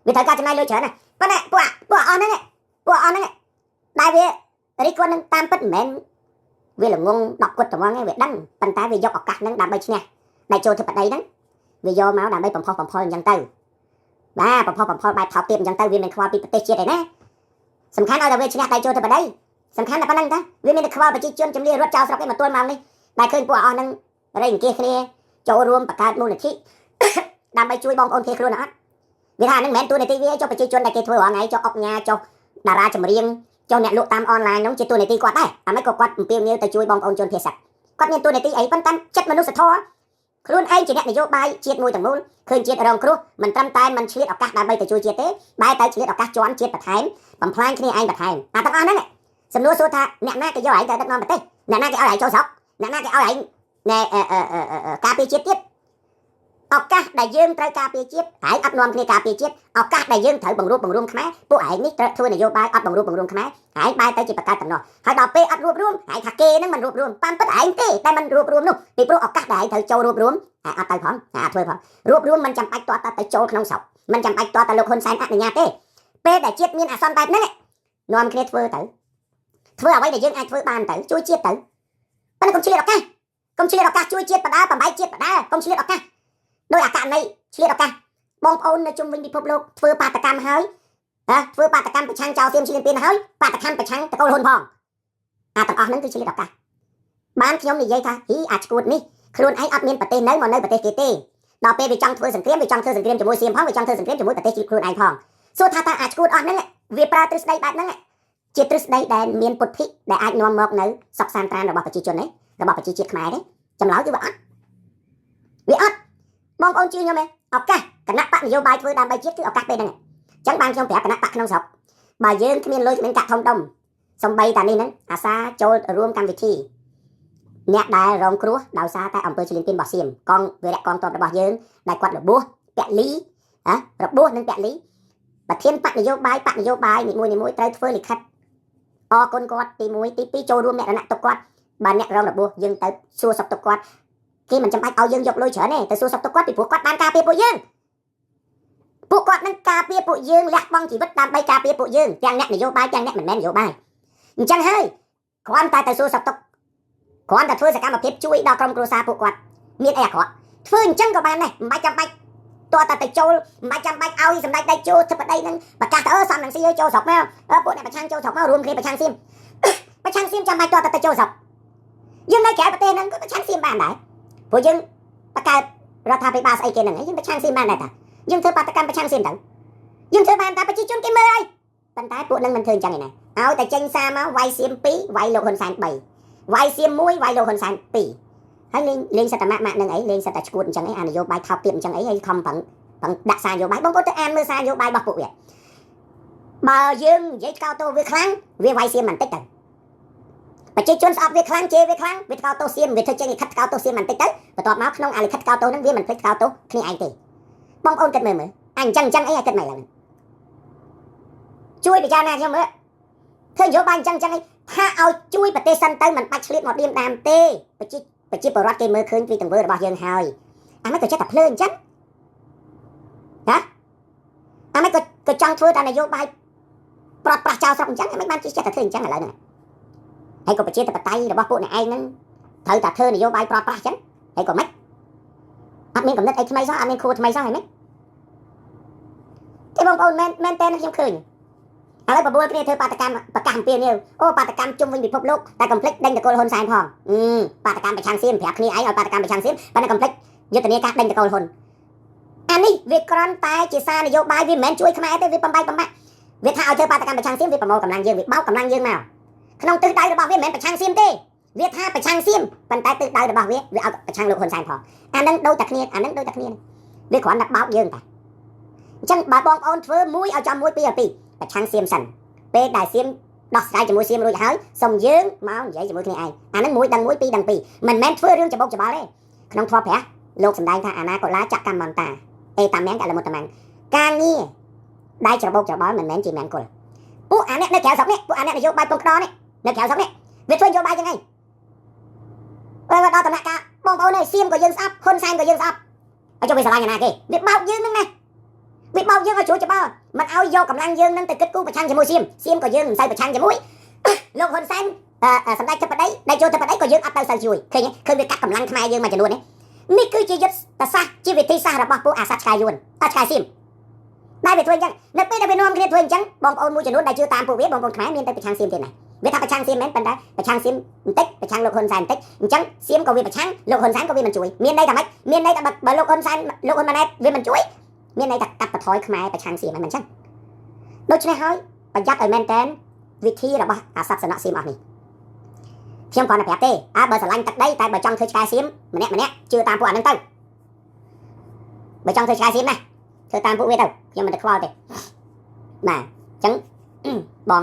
វាត្រូវការចំណាយលុយច្រើនណាស់ប៉ុន្តែពួកអស់ហ្នឹងពួកអស់ហ្នឹងដែលវារិះគន់នឹងតាមពិតមិនមែនវាល្ងង10គុតត្មងឯងវាដឹងប៉ុន្តែវាយកឱកាសហ្នឹងដើម្បីឈ្នះដែលចូលធ្វើប្តីហ្នឹងវាយកមកដើម្បីបំផុសបំផុលអញ្ចឹងទៅបាទបំផុសបំផុលបែបថោកទាបអញ្ចឹងទៅវាមិនខ្វល់ពីប្រទេសជាតិឯណាសំខាន់ឲ្យតែវាឈ្នះដៃចូលធ្វើប្តីសំខាន់តែប៉ុណ្្នឹងតាវាមានតែខ្វល់ប្រជាជនជំនឿរត់ចោលស្រុកឯងមកទល់ម៉ោងនេះដែលឃើញពួកអស់ហ្នឹងរៃអង្គាសគ្នាចូលរួមបង្កើតមូលនិធិ ដើម្បីជួយបងប្អូនគេខ្លួនអត់វាថាហ្នឹងមិនមែនតួនាទីវាចុះប្រជាជនដែលគេធ្វើរាល់ថ្ងៃចុះអុកញ៉ាចុះតារាចម្រៀងចុះអ្នកលក់តាមអនឡាញហ្នឹងជាតួនាទីគាត់ដែរអាមិនក៏គាត់អំពាវនាវទៅជួយបងប្អូនជនភៀសសឹកគាត់មានតួនាទីអីប៉ុន្តែចិត្តមនុស្សធម៌ខ្លួនឯងជាអ្នកនយោបាយជាតិមួយទាំងមូលឃើញជាតិរងគ្រោះមិនត្រឹមតែមិនឆ្លៀតឱកាសដើម្បីទៅជួយជាតិទេបែរតែឆ្លៀតឱកាសជន់ជាតិបន្ថែមបំផ្លាញគ្នាឯងបន្ថែមអាទាំងអស់ហ្នឹងសំណួរសួរថាអ្នកណាគេយកឯងទៅដឹកនាំប្រទេសអ្នកណាគេឲ្យឯងចូលស្រុកអ្នកណាគេឲ្យឯងណែការពារជាតិទៀតឱកាសដែលយើងត្រូវការពារជាតិឯងអត់នាំគ្នាការពារជាតិឱកាសដែលយើងត្រូវបង្រួបបង្រួមខ្មែរពួកឯងនេះត្រូវធ្វើនយោបាយអត់បង្រួបបង្រួមខ្មែរឯងបែរទៅជាបង្កើតតំណោះហើយដល់ពេលអត់រួបរួមឯងថាគេហ្នឹងមិនរួបរួមតាមពិតឯងទេតែមិនរួបរួមនោះពីព្រោះឱកាសដែលឯងត្រូវចូលរួបរួមឯងអត់ទៅផងឯងអត់ធ្វើផងរួបរួមមិនចាំបាច់ទាល់តែទៅចូលក្នុងស្រុកមិនចាំបាច់ទាល់តែលោកហ៊ុនសែនអនុញ្ញាតទេពេលដែលជាតិមានអាសន្នបែបហ្នឹងនាំគ្នាធ្វើទៅធ្វើអ្វីដែលយើងអាចធ្វើបានទៅជួយជាតិទៅប៉ុន្តែកុំឆ្លៀតឱកាសកុំឆ្លៀតឱកាសជួយជាតិបដាបំបែកជាតិបដាកុំឆ្លៀតឱកាសដោយអាករណីឆ្លៀតឱកាសបងប្អូននៅជុំវិញពិភពលោកធ្វើបាតកម្មហើយហ៎ធ្វើបាតកម្មប្រឆាំងចោលសៀមឈ្លានពានហើយបាតកម្មប្រឆាំងតកូលហ៊ុនផងអាទាំងអស់ហ្នឹងគឺឆ្លៀតឱកាសបានខ្ញុំនិយាយថាហ៊ីអាឈួតនេះខ្លួនឯងអត់មានប្រទេសនៅមកនៅប្រទេសគេទេដល់ពេលវាចង់ធ្វើសង្គ្រាមវាចង់ធ្វើសង្គ្រាមជាមួយសៀមផងវាចង់ធ្វើសង្គ្រាមជាមួយប្រទេសខ្លួនឯងផងសួរថាតើអាឈួតអស់ហ្នឹងវាប្រើទ្រឹស្ដីបែបហ្នឹងជាទ្រឹស្ដីដែលមានពុទ្ធិដែលអាចនាំមកនៅសុខសាន្តត្រានរបស់ប្រជាជនទេរបស់ប្រជាជាតិខ្មែរទេចម្លើយគឺវាអត់វាអត់បងប្អូនជឿខ្ញុំទេឱកាសគណៈបកនយោបាយធ្វើដើម្បីជាតិគឺឱកាសពេលហ្នឹងអញ្ចឹងបានខ្ញុំប្រាប់គណៈបកក្នុងស្រុកបើយើងគ្មានលុយគ្មានកាក់ធំដុំសំបីតានេះហ្នឹងអាសាចូលរួមកម្មវិធីអ្នកដែលរងគ្រោះដោយសារតែអំពើឈ្លានពានរបស់សៀមកងវីរៈកងទ័ពរបស់យើងដែលគាត់របួសពលីហ៎របួសនិងពលីប្រធានបកនយោបាយបកនយោបាយនីមួយៗត្រូវធ្វើលិខិតអរគុណគាត់ទី1ទី2ចូលរួមមរណៈទុកគាត់បើអ្នករងរបួសយើងទៅសួរសុខទុក្ខគាត់គេមិនចាំបាច់ឲ្យយើងយកលុយច្រើនទេទៅសួរសុខទុក្ខគាត់ពីព្រោះគាត់បានការពារពួកយើងពួកគាត់នឹងការពារពួកយើងលះបង់ជីវិតដើម្បីការពារពួកយើងទាំងអ្នកនយោបាយទាំងអ្នកមិនមែននយោបាយអញ្ចឹងហើយគ្រាន់តែទៅសួរសុខទុក្ខគ្រាន់តែធ្វើសកម្មភាពជួយដល់ក្រុមគ្រួសារពួកគាត់មានអីអាក្រក់ធ្វើអញ្ចឹងក៏បានដែរមិនបាច់ចាំបាច់តើតែទៅចូលមិនបាច់ចាំបាច់ឲ្យសម្ដេចដៃចូលធិបតីនឹងប្រកាសទៅអឺសំនឹងស៊ីឲ្យចូលស្រុកមកពួកអ្នកប្រឆាំងចូលស្រុកមករួមគ្នាប្រឆាំងសៀមប្រឆាំងសៀមចាំបាច់តើតែទៅចូលស្រុកយើងនៅក្រៅប្រទេសហ្នឹងក៏ប្រឆាំងសៀមបានដែរព្រោះយើងបង្កើតរដ្ឋាភិបាលស្អីគេហ្នឹងយើងប្រឆាំងសៀមបានដែរតាយើងធ្វើបាតកម្មប្រឆាំងសៀមទៅយើងធ្វើបានតែប្រជាជនគេមើលហើយប៉ុន្តែពួកនឹងមិនធ្វើអញ្ចឹងឯណាឲ្យតែចេញសារមកវាយសៀម2វាយលោកហ៊ុនសែន3វាយសៀម1វាយលោកហ៊ុនសែន2ហើយលេងលេងសតម៉ាក់ម៉ាក់នឹងអីលេងសតតែឈួតអញ្ចឹងអីអានយោបាយថោកទាបអញ្ចឹងអីហើយខំប្រឹងប្រឹងដាក់សារនយោបាយបងប្អូនទៅអានមើលសារនយោបាយរបស់ពួកវាបើយើងនិយាយថ្កោលទោសវាខ្លាំងវាវាយសៀមបន្តិចទៅប្រជាជនស្អប់វាខ្លាំងជេរវាខ្លាំងវាថ្កោលទោសសៀមវាធ្វើចេញលិខិតថ្កោលទោសសៀមបន្តិចទៅបន្ទាប់មកក្នុងអាលិខិតថ្កោលទោសហ្នឹងវាមិនភ្លេចថ្កោលទោសគ្នាឯងទេបងប្អូនគិតមើលមើលអញអញ្ចឹងអញ្ចឹងអីឲ្យគិតមិនឡើងជួយពិចារណាខ្ញុំមើលធ្វើនយោបាយអញ្ចឹងអញ្ចឹងអីថាឲ្យជួយប្រទេសសិនទៅមិនបាច់ឆ្លៀតមកឌៀមដាមទេប្រជាប្រជាពលរដ្ឋគេមើលឃើញពីទង្វើរបស់យើងហើយអាមិនក៏ចេះតែភ្លើអញ្ចឹងណាអាមិនក៏ចង់ធ្វើតែនយោបាយប្រត់ប្រាស់ចោលស្រុកអញ្ចឹងអាមិនបានចេះតែធ្វើអញ្ចឹងឥឡូវហ្នឹងហើយក៏ប្រជាធិបតេយ្យរបស់ពួកអ្នកឯងហ្នឹងត្រូវតែធ្វើនយោបាយប្រត់ប្រាស់អញ្ចឹងហើយក៏មិនអត់មានកំណត់អីថ្មីសោះអត់មានខួរថ្មីសោះហើយមិនទេបងប្អូនមែនមែនតើខ្ញុំឃើញឥឡូវបបួលគ្នាធ្វើបាតកម្មប្រកាសអំពាវនាវអូបាតកម្មជុំវិញពិភពលោកតែកុំភ្លេចដេញតកូលហ៊ុនសែនផងបាតកម្មប្រឆាំងសៀមប្រាប់គ្នាឯងឲ្យបាតកម្មប្រឆាំងសៀមប៉ុន្តែកុំភ្លេចយុទ្ធនាការដេញតកូលហ៊ុនអានេះវាគ្រាន់តែជាសារនយោបាយវាមិនមែនជួយខ្មែរទេវាបំបែកបំបាក់វាថាឲ្យធ្វើបាតកម្មប្រឆាំងសៀមវាប្រមូលកម្លាំងយើងវាបោកកម្លាំងយើងមកក្នុងទិសដៅរបស់វាមិនមែនប្រឆាំងសៀមទេវាថាប្រឆាំងសៀមប៉ុន្តែទិសដៅរបស់វាវាឲ្យប្រឆាំងលោកហ៊ុនសែនផងអានឹងដូចតែគ្នាអានឹងដូចតែគ្នាវាគ្រាន់តែបោកយើងតាអញ្ចឹងបើបងប្អូនធ្វើមួយឲ្យចំមួយពីរឲ្យពីរប្រឆាំងសៀមសិនពេលដែលសៀមដោះស្រាយជាមួយសៀមរួចហើយសូមយើងមកនិយាយជាមួយគ្នាឯងអានឹងមួយដឹងមួយពីរដឹងពីរមិនមែនធ្វើរឿងច្បុកច្បល់ទេក្នុងធម៌ព្រះលោកសម្ដែងថាអនាកុលាចកម្មមន្តាអេតាមៀងកលមុតតាមការងារដែលច្របូកច្របល់មិនមែនជាមង្គលពួកអាអ្នកនៅក្រៅស្រុកនេះពួកអាអ្នកនយោបាយពងខ្ដនេះនៅក្រៅស្រុកនេះវាធ្វើនយោបាយយ៉ាងไงអើដល់ដំណាក់កាលបងប្អូនអើយសៀមក៏យើងស្អប់ហ៊ុនសែនក៏យើងស្អប់ឲ្យចុះវាស្រឡាញ់អាណាគេវាបោកយើងហ្នឹងណា វាបោកយើងឲ្យជ្រួលច្បល់មិនឲ្យយកកម្លាំងយើងនឹងទៅគិតគូរប្រឆាំងជាមួយសៀមសៀមក៏យើងមិនសូវប្រឆាំងជាមួយលោកហ៊ុនសែនសម្ដេចធិបតីដែលចូលធិបតីក៏យើងអត់ទៅសូវជួយឃើញឃើញវាកាត់កម្លាំងខ្មែរយើងមួយចំនួននេះនេះគឺជាយុទ្ធសាស្ត្រជាវិធីសាស្ត្ររបស់ពួកអាសត្វឆ្កែយួនអាឆ្កែសៀមដែលវាធ្វើអញ្ចឹងនៅពេលដែលវានាំគ្នាធ្វើអញ្ចឹងបងប្អូនមួយចំនួនដែលជឿតាមពួកវាបងប្អូនខ្មែរមានតែប្រឆាំងសៀមទៀតណាវាថាប្រឆាំងសៀមមែនប៉ុន្តែប្រឆាំងសៀមបន្តិចប្រឆាំងលោកហ៊ុនសែនបន្តិចអញ្ចឹងសៀមក៏វាប្រឆាំងលោកហ៊ុនសែនក៏វាមិនជួយមានន័យថាម៉េចមានន័យថាបើលោកហ៊ុនសែនលោកហ៊ុនម៉ាណែតវាមិនជួយមានន័យថាកាត់បន្ថយខ្មែរប្រឆាំងសៀមហ្នឹងមិនអញ្ចឹងដូច្នេះហើយប្រយ័ត្នឲ្យមែនតែនវិធីរបស់អាសត្វសំណក់សៀមអស់នេះខ្ញុំគ្រាន់តែប្រាប់ទេអើបើស្រឡាញ់ទឹកដីតែបើចង់ធ្វើឆ្កែសៀមម្នាក់ម្នាក់ជឿតាមពួកអាហ្នឹងទៅបើចង់ធ្វើឆ្កែសៀមណាធ្វើតាមពួកវាទៅខ្ញុំមិនទៅខ្វល់ទេបាទអញ្ចឹងបង